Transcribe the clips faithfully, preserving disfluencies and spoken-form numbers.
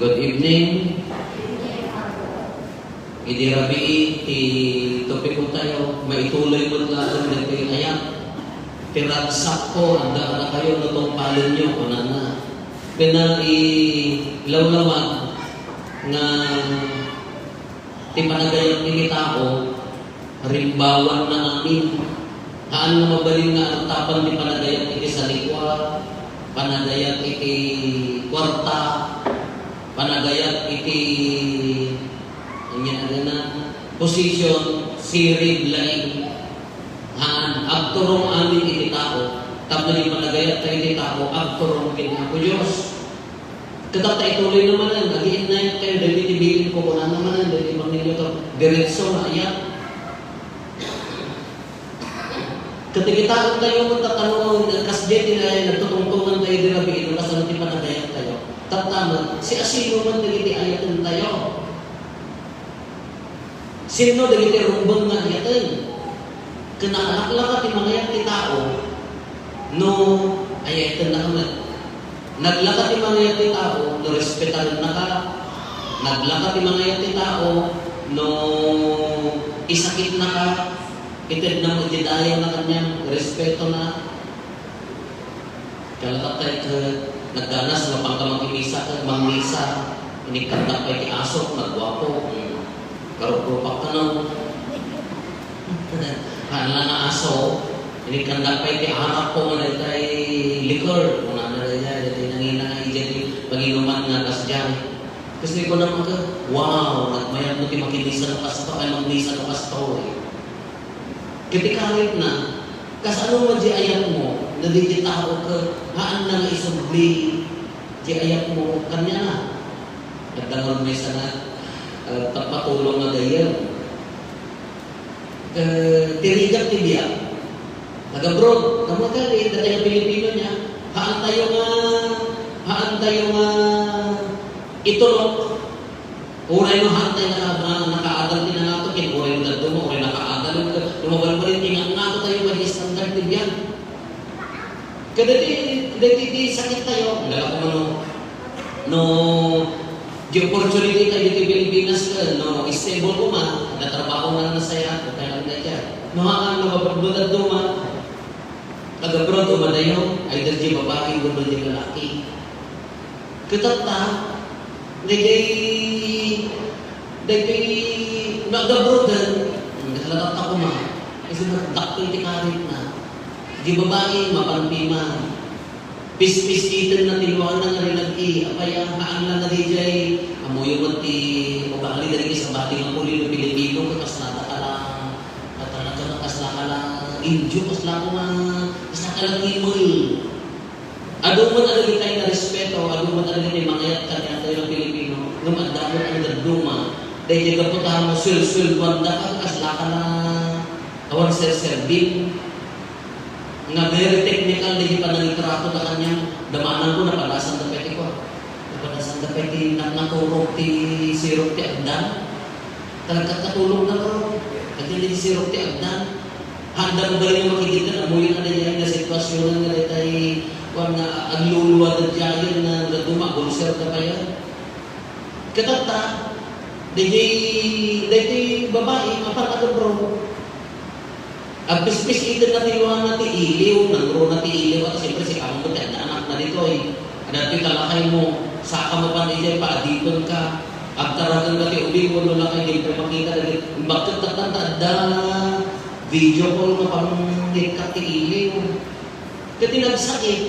Good evening. Idi rabii ti topiko tayo, maituloy met laeng dagiti ayat. Ti ragsakko, adda kadakayo no tungpalenyo, kunana. Ken nailawlawag nga ti panagayat iti tao, rimbawanna amin. Haan nga mabalin nga artapan ti panagayat iti salikua, panagayat iti kuarta, panagayat iti, ania nga na, position, sirib, laing. Haan, agturong amin iti tao. Tapno ti panagayat tayo iti tao, agturong ken Apo Dios. Ket ta ituloy na manen, agiinnayat kayo, dagiti bilin ko, kunana manen, dagiti mangngegyo to, diretso nga ayat. Ket ikitaen tayo met ta kano, kasdiay ti nagtutungtongan tayo di rabii, no kasano ti panagayat tayo. Tatta met, siasino man dagiti ayaten tayo? Sino dagiti rumbeng nga ayaten? Ken nakalaklaka ti mangayat ti tao no ayatennaka met. Naglaka ti mangayat ti tao no respetarennaka. Naglaka ti mangayat ti tao no isakitnaka. Itedna met ti dayawna kaniam, respetona. Kalatak tayo ket nagdanas nga pangkamakimisa ket mangmisa. Inikkandak pay ti asok, nagguapo. Hmm. Karuprupak kano. Haan la nga aso, inikkandak pay ti arakko nga daytay liquor. Kunana daytay, daytay nangina nga idiay ti panginuman nga kasdiay. Ket ni kunam ket, "Wow, nagmayat no ti makimisa no kastoy, ay, mangmisa no kastoy." Ket ti karitna, kasano man di ayatmo, no di ti tao ket haanna nga isubli di ayatmo kaniana. Adda nga maysa nga, ah, tapatulong nga gayyem. Ket ti rigat ti biag, taga-abroad, kamo ket dayta nga Pilipino niya, haan tayo nga, haan tayo nga itulok. Uray no haan tayo naka-, na-, nakaadal ti nangato, ken uray no dadduma, uray nakaadal, no mabalbaliw ti nangato tayo, madi standard ti biag. Kadagiti, dagiti sakit tayo, ngala ko man no, no di opportunity tayo ditoy Pilipinas, no stable koma, natrabaho nga nasaya, okay lang na dyan. No haan, no mababagbagan duma, taga-abroad o madayo, either di babae, wenno di lalaki. Ket tatta, daytoy, daytoy nagabroaden, naglatak koma, kasi nagdakkel ti karitna. Di babae, mapanpiman. Pispis-iten na ti luana nga rinag-i, apay a, haan lang nga diay, ammoyo met ti ugali dagiti sabali nga puli no Pilipino, ket kasla ta kala, kasla ka lang Indio, kasla koma, kasla ka lang Imol. Adu met a dagitay nga respeto, adu met a dagitay mangayat kaniatayo nga Pilipino, ngem adda met a nagduma, daydi gapu ta no suel-sueldoandaka, kasla ka na awan serserbin. Nga very technical daydi panangitrato ta kaniam, damananko, napadasanda pay ti kua. Napadasanda pay ti na-, naturog ti sirok ti agdan. Talaga katulog na to. Agdan ti sirok ti agdan. Handa mo ba yung makikita na mo yung ano yan, na sitwasyon nga daytay, kuwan nga agluluwa da dyan na nagduma, ulcer ka pa yan. Katatta, daydi, daydi babae, mapan-, agabro. Agpispis-iten na ti luana ti iliw, nangruna ti iliw, at siyempre, si Kamo, ti anak na ditoy. Adda ti talakay mo, saka mo pan idiay, paadipen ka. Agtaragan ka ti ubing, wano lakay, di pa makita, dagiti, bakit tatanta, adda video call nga pangikkat ti iliw. Ket ti nagsakit,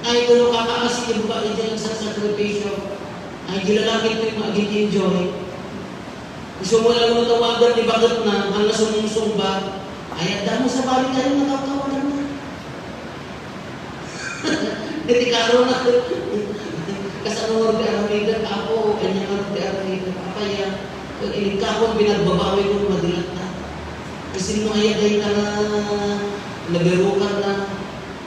ay, kuno kakaasi ti babai ti nagsasakripisyo. Ay, di lalaki ti mag-enjoy. Isu mo lang no tawagan ti baketna, ang nasumungsong ba? Ay, adda mo sabali tayo, natatawagan na. Ket ti karon na. Kasano nga ti aramiden, Apo, kanya nga ti aramiden, Apay, ah, ket inikakon, pinagbabawi ko, madilat na. Kasi no aya dayta nga nabirukan na,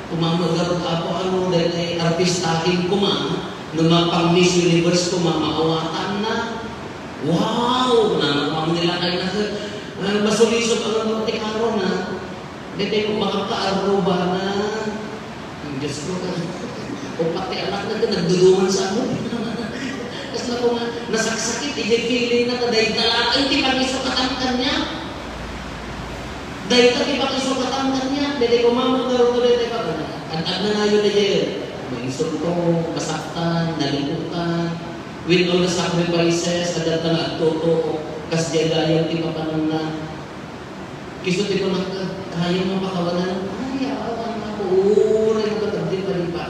Kumama garud, Apo, ano, daytay artistahin koma, no mapang Miss Universe koma, maawatan na. Wow! Kunana koma, nilakay na, ah, masulisog ang ano, ti karon, ah. Daytay mo, makakaarruba na. Diyos ko, ka. O pati anak na, nagduduman sa ano. Nasaksakit iti feeling na ta dayta laeng ti pakisukatan kaniak. Dayta ti pakisukatan kaniak, dayta kumamot ngarud dayta pagana. Ad-adda nayon dayta. Mainsulto, masaktan, nalikutan. With all the sacrifices, adda nga agtutuok, kasdiay gayam ti papananna. Isu ti kunana, kayam nga pakawanan? Ay, awan, Apo, uray nga matagdi palipa.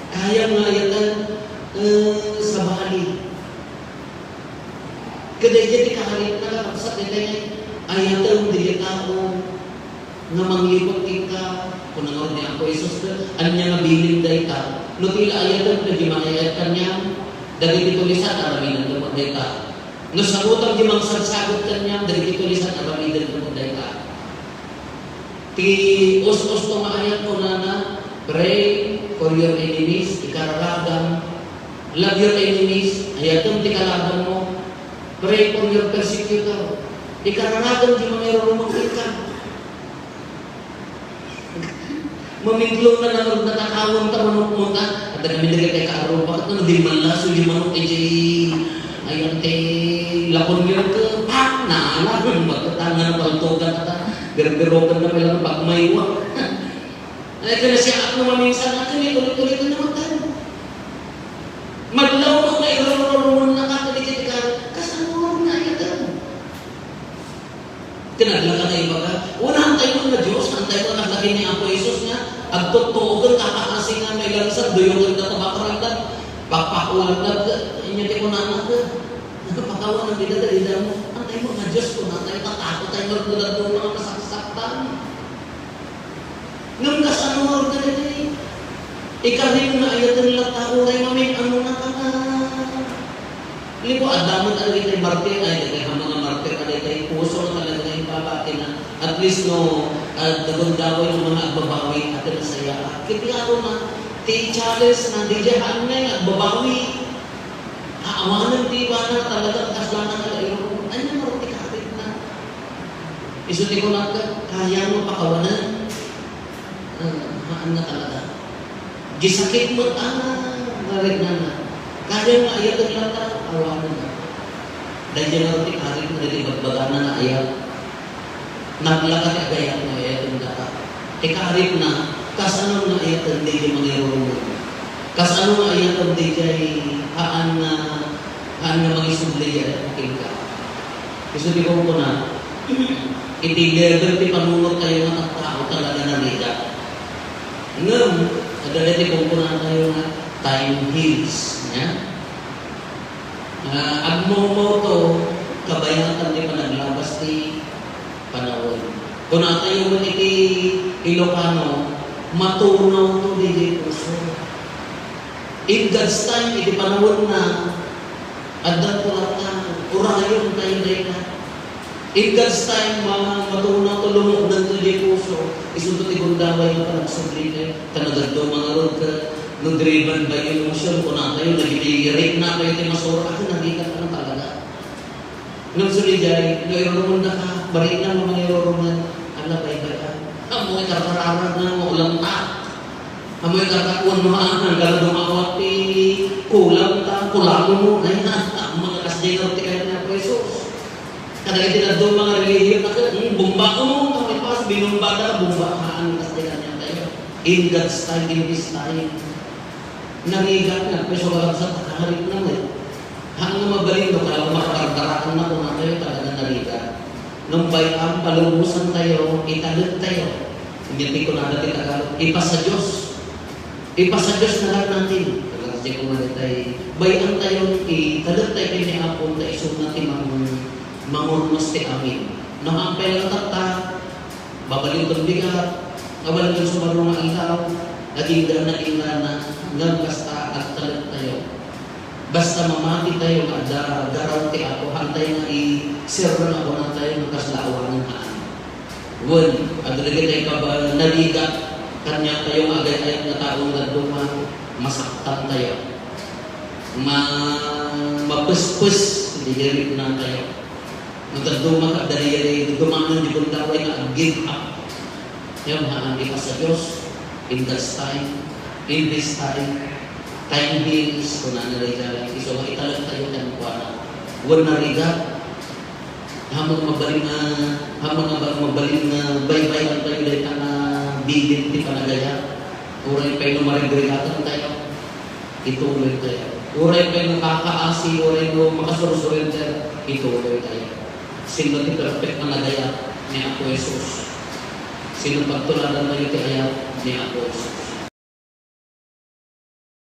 Kayam nga ayatan, eh, sabali. Kadaydiay ti kaharipna, kakabsat, daydiay, ayatem daydiay tao nga mangliput kenka, kuna ngarud ni Apo Jesus, ania nga bilin dayta? No ti la ayatem, dagiti mangay-ayat kaniam, dagiti tulisan, aramidenda met dayta. No sagutam ti mangsagsagut kaniam, dagiti tulisan, aramidenda met dayta. Ti us-usto nga ayat, kunana, "Pray for your enemies," ikararagam. "Love your enemies," ayatem ti kalabanmo. "Pray for your persecutor," ikararagam ti mangirurumeng kenka. Mamidlo na lang, natakawan ta manok mo ta. At kami dagiti kaarruba, ket no di mallaso di manok, eh, di, ayan, te, lakon yun ke, pak, naalan, magkatangan, paltogan, ta, birbirokan na pala, pagmaywa. Ay, kaya siya, ako maminsan, ako ni ulit-ulit na naman tayo. Madlaw mo nga irururungan na ka, kaya ka, kasano mo na ayatan? Ket naglaka nga ibaga, "Wen, haantay met nga Dios, haantay met nga laki ni Apo Jesus nga agtuttuoken, kakaasingan, mailansa, duyoken ta bakranda, pakpakuanda, ket inya ti kunana ket, pakawanen dida dagiti damo. Haantay met nga Dios, kunatayo, tatakotay nga rugdadto nga masaksaktan." Ngem kasano nga rugdadto? Ikarim nga ayaten latta, uray mamin-ano na ka nga. Liko, adda met a dagiti martir, ay, dagiti a mga martir, a dagiti puso nga talaga nga ipabatina. At least, no, ah, dagundaway nga mga agbabawi, ati nasaya. Ket nga aro na, ti Charles na, di dya haan nga agbabawi. Aawanen ti wana, talaga, kasla na nga iro. Anya nga ti kaaripna? Isu ti kunana, kaya mo pakawanen? Ah, haan nga talaga. Di sakit mo, ah, narignan na. Kaya nga ayaten latta, awanen na. Dahil yan ang ti karit na dili bagbagana nga ayat. Naglaka ti agayat mo, ayaten daka. Ti karit na, kasano nga ayaten, di di mangirurumo. Kasano nga ayaten, di di haan nga, haan nga mangisubli, ayaten kenka. Isu ti kunkuna, iti level ti panunot tayo nga tattao talaga narida. Ngem, adda ti kunkuna tayo nga time heals, nya? Ah, agmawmawto, kabayatan ti panaglabas ti panawen. Kuna tayo met iti Ilocano, matunawto diay puso. In God's time, iti panawenna, addanto latta, urayon tayo dayta. In God's time, ma-, matunawto, lumuknanto diay puso, isunto ti gundaway nga panagsubli tayo. Ta no dadduma ngarud ket no driven by emotion, kuna tayo, nagitigirik na kayo ti masura, akin nagikan ka na talaga. Ngem suli jay, no irurumenda ka, bari na nga mangirurumen, ala, baybay-an. Ammoy karkararag na nga ulam ta. Ammoy karkakuan mo, ah, hanggang dumawat ti kulam ta, kulam mo, ay na, ang mga kasdinger ti kaya na, Jesus. Kadagiti dadduma nga relihiyon na ket, hmm, bomba ko mo, tapos binumbada, bomba, haan, kasdinger niya tayo. In God's time, in His time. Narigat nga, pay so kakabsat, nakarit na met. Haan nga mabalin no, kaya makabarbarakan na, kuna tayo, talaga narigat. Ngem bay-am, palubosan tayo, italet tayo. Inya ti kunada ti Tagalog, ipasa Dios. Ipasa Dios na lang natin. Talaga siya kunada tayo, bay-am tayo, italet tayo kay ni Apo, ta isu na ti mang-, mangurnos ti amin. No, ang pela tatta, Babaliw ken bigat, awan ken sumarno nga aldaw, nagingga-, nagingga na, ngem basta agtalek tayo. Basta mamati tayo nga adda garaw ti Apo, haantay nga isirreng a kunatayo nga kasla awanen haan. Wen, adda dagiti kaba-, narigat, kaniatayo nga agay-ayat nga tao nga dadduma, masaktan tayo. Ma-, mapespes, diririk na tayo. No dadduma ket daydiay dumanon ti gundaway nga ag-give up. Ngem haan, ipasa Dios, in God's time, in His time, Time heals, kunana dayta, isu nga italektayo kenkuana. Wen narigat, ammom nga mabalin nga, ammom nga ba-, mabalin nga baybayantayo dayta nga bilin ti panagayat. Uray pay no marigrigatantayo, ituloytayo. Uray pay no kakaasi, uray no makasursurrender, ituloytayo. Sino ti perfect nga nagayat? Ni Apo Jesus. Sino pagtuladantayo ti ayat? Ni Apo Jesus.